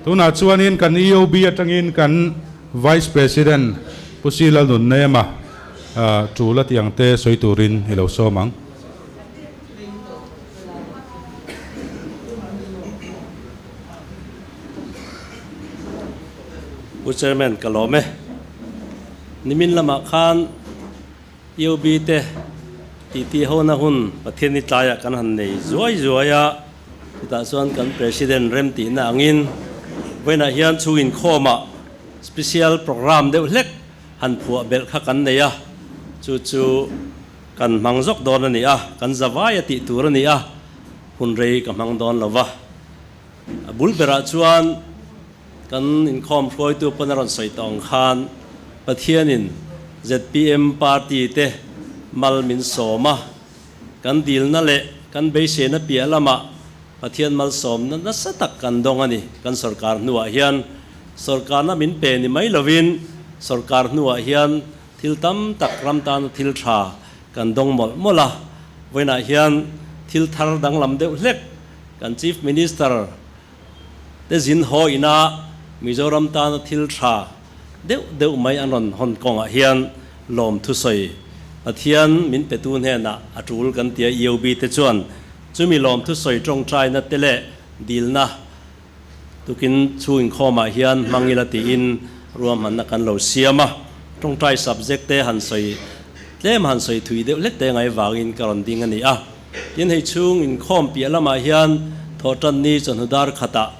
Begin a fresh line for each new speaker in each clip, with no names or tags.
Tunah chuanin kan EOB atangin kan Vice President Pu Si Lalnunnema tul a tih ang te sawi turin i lo sawm ang.
Pu Chairman ka lawm e. Nimin lamah khan EOB te titi hona hun Pathianni tlaiah kan han nei zuai zuai a, chutah chuan kan President rem tihna angin vawiinah hian chhung inkhawmah special programme deuh hlek han phuah belh kha kan nei a, chu chu kan hmang zawk dawn a ni a, kan zavai a tih tur a ni a, hun rei ka hmang dawn lo va. A bul berah chuan kan inkhawm hruaitu pawn a rawn sawi tawh ang khan Pathianin zpm party te mal min sawm a, kan dilna leh kan beiseina piah lamah Pathian malsawmna nasa tak kan dawng a ni. Kan sorkar hnuah hian sorkarna min pe ni mai lovin sorkar hnuah hian thil tam tak ram tana thil tha kan dawng mawlh mawlh a, vawiinah hian thil thar danglam deuh hlek Kan Chief Minister te zin haw ina Mizoram tana thil tha deuh deuh mai an rawn hawn kawngah hian lawm thusawi Pathian min petu hnenah a tul kan tia EOB te chuan chumi lawm thusawi tawngtaina te leh dilna tukin chhung inkhawmah hian hmang ila tiin ruahmanna kan lo siam a. Tawngtai subject te han sawi tlem han sawi thui deuh hlek te ngai vangin ka rawn ding a ni a. Tin, hei chhung inkhawm piah lamah hian Thawhtanni chawhnu dar khatah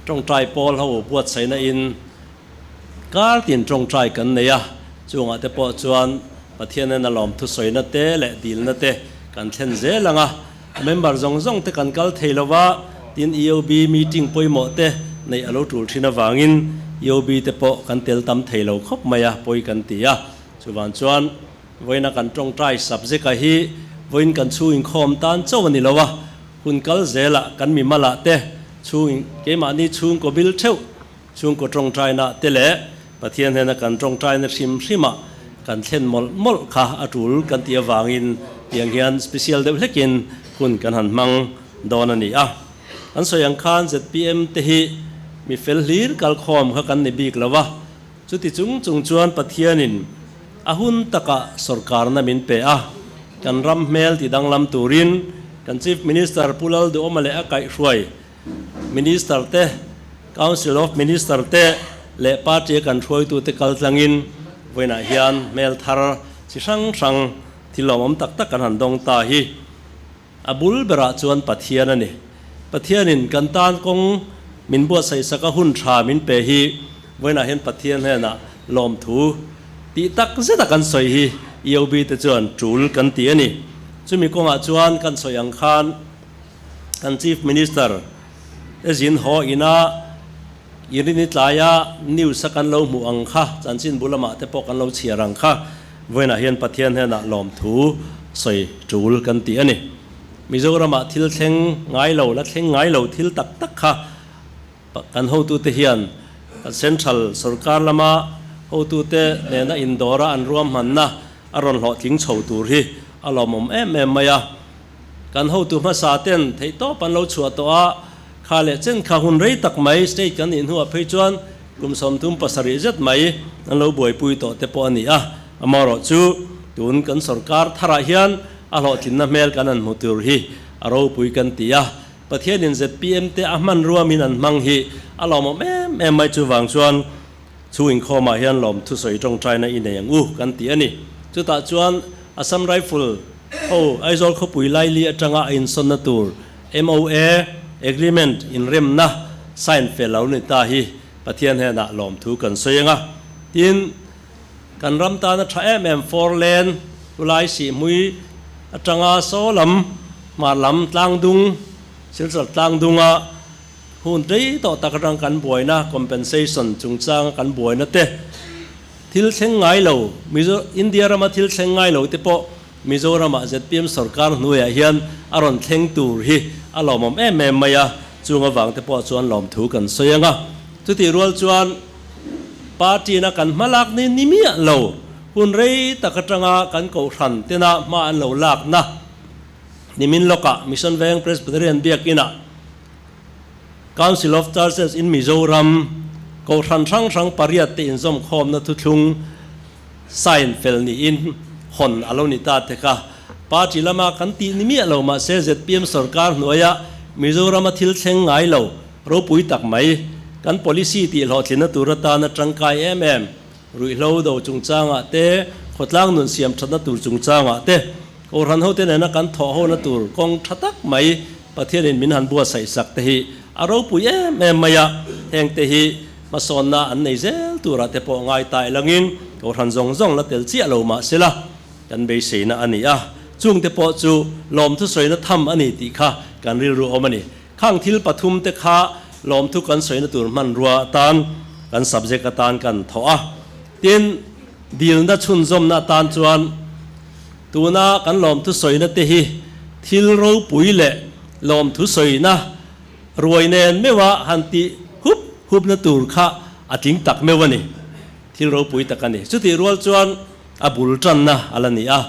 tawngtai pawl ho buatsaihna in kar tin tawngtai kan nei a, chungah te pawh chuan Pathian nen a lawm thusawina te leh dilna te kan thlen zel ang a, member zawng zawng te kan kal thei lo va, tin EOB meeting pawimawh te neih a lo tul thin avangin EOB te pawh kan tel tam thei lo khawp mai a, pawi kan ti a, chuvang chuan. Vawiina kan tawngtai subject-a hi vawiin kan chhung inkhawm tan chauh a ni lo a, hun kal zelah kan mi malah te, chhung keimahni chhungkaw bil theuh, chhungkaw tawngtainaah te leh Pathian hnena kan tawngtaina hrim hrimah kan thlen mawlh mawlh kha a tul kan tih avangin tiang hian special deuh hlekin hun kan han hmang dawn a ni a. Kan sawi ang khan zpm te hi mi fel hlir kalkhawm kha kan ni bik lo a, Chuti chung chung chuan Pathianin a hun takah sawrkarna min pe a, kan ram hmel ti danglam turin kan Chief Minister Pu Lalduhawma leh a kaihhruai Minister te, Council of Minister te leh party a kan hruaitute kaltlangin vawiinah hian hmel thar chi hrang hrang thil lawmawm tak tak kan han dawng ta hi. A bul berah chuan Pathian a ni. Pathianin kan tan kawng min buatsaihsak a hun tha min pe hi vawiinah hian Pathian hnenah lawmthu tih tak zeta kan sawi hi EOB te chuan tul kan ti a ni. Chumi kawngah chuan kan sawi ang khan kan Chief Minister te zin haw ina Irini tlaia news a kan lo hmuh ang kha, chanchinbu lamah te pawh kan lo chhiar ang kha, vawiinah hian Pathian hnenah lawmthu sawi tul kan ti a ni. Mizoramah thil thleng ngai lo, la thleng ngai lo thil tak tak kha kan hotute hian kan Central sorkar lama hotute nena indawra an ruahmanna a rawn hlawhtling chho tur hi a lawmawm em em mai a. Kan hotu hmasa ten theihtawp an lo chhuah tawh a, kha leh chen kha hun rei tak mai state kan nih hnuah phei chuan kum 37 zet mai an lo buaipui tawh te pawh a ni a. Amaherawh chu tun kan sorkar tharah hian a hlawhtlinna hmel kan han hmu tur hi a ropui kan ti a, Pathianin zpm te a hmanruamin an hmang hi a lawmawm em em mai chuvang chuan Chu inkhawmah hian lawm thusawi tawngtaina i nei ang u kan ti a ni. Chutah chuan Assam Rifle ho Aizawl khawpui laili atanga a insawnna tur MOA Agreement inremna sign fel lo ni ta hi Pathian hnenah lawmthu kan sawi ang a. Tin, kan ram tana tha em em four lane Ulai Sihhmui atanga saw lam hmar lam tlangdung Silchar tlangdunga Hun rei tawh tak atang kan buaina compensation chungchanga kan buaina te, thil thleng ngai lo, Mizo, India rama thil thleng ngai lo te pawh Mizoramah zpm sorkar hnuaiah hian a rawn thleng tur hi a lawmawm em em mai a, chung avang te pawh chuan lawmthu kan sawi ang a. Chutih rual chuan party-na kan hma lak ni ni miah lo, hun rei tak atanga kan kohhran tena hma an lo lakna nimin lawkah Mission Veng Presbyterian Biakinah, Council of Churches in Mizoram, Kohhran hrang hrang pariat te inzawmkhawmna thuthlung sign fel niin hawn a lo ni ta te kha party lama kan tih ni miah lo mahse zpm sorkar hnuaia Mizorama thil thleng ngai lo ropui tak mai kan policy tih hlawhtlinna tur atana tangkai em em ruihhlo do chungchangah te khawtlang nun siam thatna tur chungchangah te Kohhran hote nena kan thawh hona tur kawng tha tak mai Pathianin min han buatsaih sak te hi a ropui em em mai a, heng te hi hmasawnna an nei zel turah te pawh ngai ta elangin Kohhran zawng zawng la tel chiah lo mah sela kan beiseina a ni a, chung te pawh chu lawmthu sawina tham a ni tih kha kan rilru awm a ni. Khang thil pathum te kha lawmthu kan sawina tur hmanrua atan kan subject atan kan thawh a, tin dilna chhunzawmna atan chuan Tuna kan lawmthu sawina te hi thil ropui leh lawmthu sawina ruai nen meuha han tih hup hupna tur kha a tling tak meuh a ni. Thil ropui tak a ni. Chutih rual chuan a bul tanna a la ni a.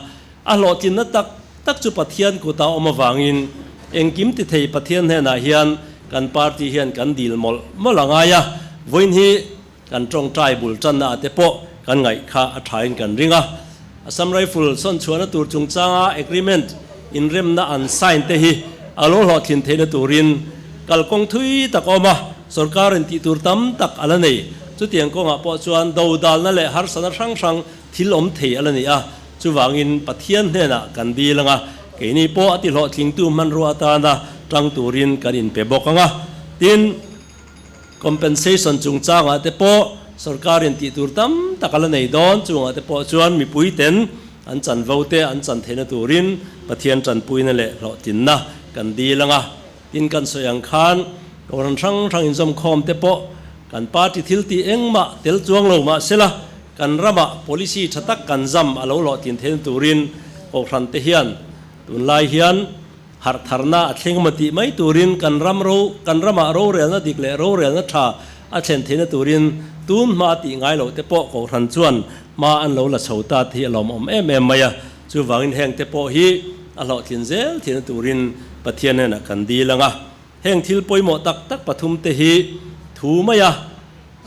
A hlawhtlinna tak tak chu Pathian kuta awm avangin engkim ti thei Pathian hnenah hian kan party hian kan dil mawlh mawlh a ngai a. Vawiin hi Kan tawngtai bul tanna ah te pawh kan ngaih kha a thain kan ring a. Assam Rifle sawn chhuahna tur chungchanga agreement inremna an sign te hi a lo hlawhtlin theihna turin kalkawng thui tak a awm a, sorkarin tih tur tam tak a la nei. Chutiang kawngah pawh chuan dodalna leh harsatna hrang hrang thil awm thei a la ni a, chuvangin Pathian hnenah kan dil ang a, keini pawh a tihlawhtlingtu hmanrua atana tang turin kan inpe bawk ang a. Tin. Compensation chungchangah te pawh sorkarin tih tur tam tak a la nei dawn, chungah te pawh chuan mipui ten an chanvo te an chan theihna turin Pathian tanpuina leh hlawhtlinna kan dil ang a. Tin kan sawi ang khan Kohhran hrang hrang inzawmkhawm te pawh kan party thil tih engmah tel chuang lo mah sela kan ramah policy tha tak kan zam a lo hlawhtlin theihna turin Kohhran te hian tunlai hian Harh tharna a thleng emaw tih mai turin kan ram ro kan ramah rorelna dik leh rorelna tha a thlen theihna turin tun hma tih ngai loh te pawh Kohhran chuan hma an lo la chho ta tih a lawmawm em em mai a. Chuvangin heng te pawh hi a hlawhtlin zel theihna turin Pathian hnenah kan dil ang a. Heng thil pawimawh tak tak pathum te hi thu maia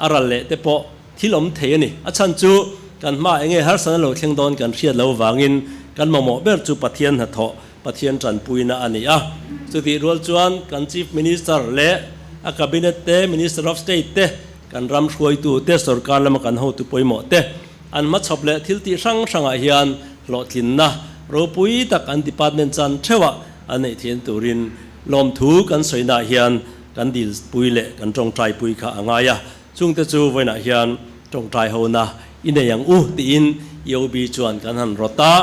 a ral leh te pawh thil awm thei a ni. A chhan chu kan hma enge harsatna lo thleng dawn kan hriat loh vangin kan mamawh ber chu Pathian hnathawh Pathian tanpuina a ni a. Chutih rual chuan kan Chief Minister leh a Cabinet te, Minister of State te, kan ram hruaitu te, sorkar lama kan hotu pawimawh te an hmachhawp leh thil tih hrang hrangah hian hlawhtlinna ropui tak an department chan theuhah an neih theihna turin lawmthu kan sawinaah hian kan dilpui leh kan tawngtaipui kha a ngai a. Chungte chu vawiinah hian tawngtai hona i nei ang u tiin EOB chuan kan han rawt a.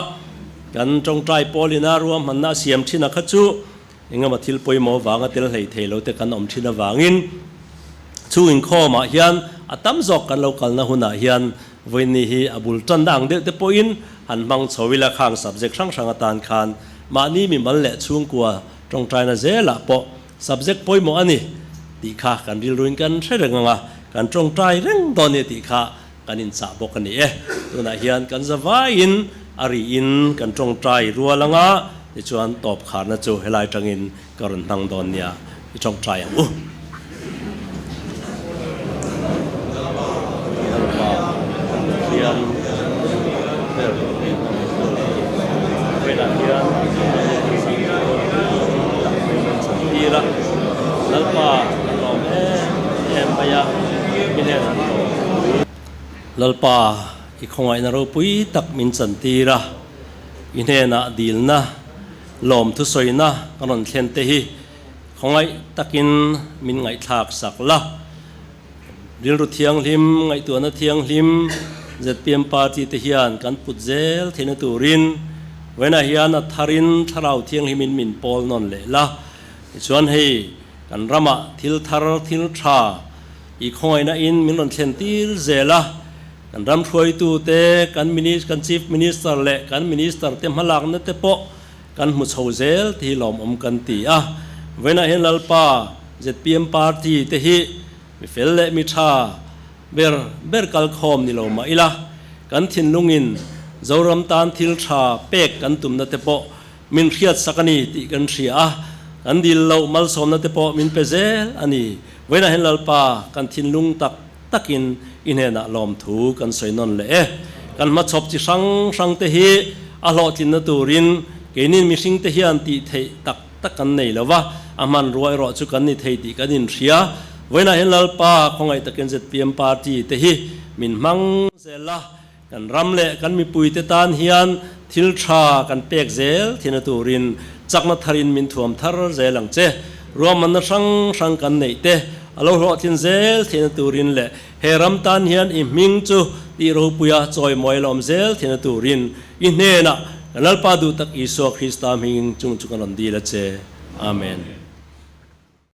Kan tawngtai pawlina ruahmanna a siam thin a kha chu engemaw thil pawimawh vanga tel hlei thei lo te kan awm thin avangin chhung inkhawmah hian a tam zawk kan lo kalna hunah hian vawiinni hi a bul tanna ang deuh te pawhin han hmang chho ila khang subject hrang hrang atan khan mahni mimal leh chhungkua tawngtaina zelah pawh Subject pawimawh a ni tih kha kan rilruin kan hre reng ang a, kan tawngtai reng dawn nia tih kha kan inchah bawk a ni e. Tunah hian kan zavaiin a riin kan tawngtai rual ang a, tichuan tawp kharna chu helai tangin ka rawn hmang dawn nia i tawngtai ang u. Lalpa Pathian ber Vawiinah hian tak mai kan chan tir a, Lalpa kan lawm em em mai a, mi hnenah lawm. Lalpa i khawngaihna ropui tak min chan tir a, i hnenah dilna, lawm thusawina kan rawn thlen te hi Khawngaih takin min ngaihthlak sak la. Rilru thianghlim, ngaihtuahna thianghlim zpm party te hian kan put zel theihna turin vawiinah hian a tharin thlarau thianghlimin min pawl nawn leh la. Tichuan hei kan ramah thil thar thil tha i khawngaihna in min rawn thlen tir zel a. Kan ram hruaitu te, kan kan Chief Minister leh kan Minister te hmalakna te pawh Kan hmu chho zel tih hi lawmawm kan ti a. Vawiinah hian Lalpa zpm party te hi mi fel leh mi tha ber ber kal khawm ni lo mah ila, kan thinlungin Zoram tan thil tha pek kan tumna te pawh min hriatsak a ni tih kan hria a. Kan dil loh malsawmna te pawh min pe zel a ni. Vawiinah hian Lalpa kan thinlung tak takin i hnenah lawmthu kan sawi nawn leh e. Kan hmachhawp chi hrang hrang te hi a hlawhtlinna turin keinin mihring te hian tih theih tak tak kan nei lo va, a hmanrua erawh chu kan ni thei tih kan inhria. Vawiinah hian Lalpa khawngaih takin zpm party te hi min hmang zel a, Kan ram leh kan mipuite tan hian thil tha kan pek zel thina turin chakna tharin min thuam thar zel ang che. Ruahmanna hrang hrang kan neih te a lo hlawhtlin zel thina turin leh he ram tan hian i hming chu tih ropuia chawimawi la awm zel thina turin i hnenah kan Lalpa duh tak Isua Krista hmingin chung chu kan rawn dil a che. Amen.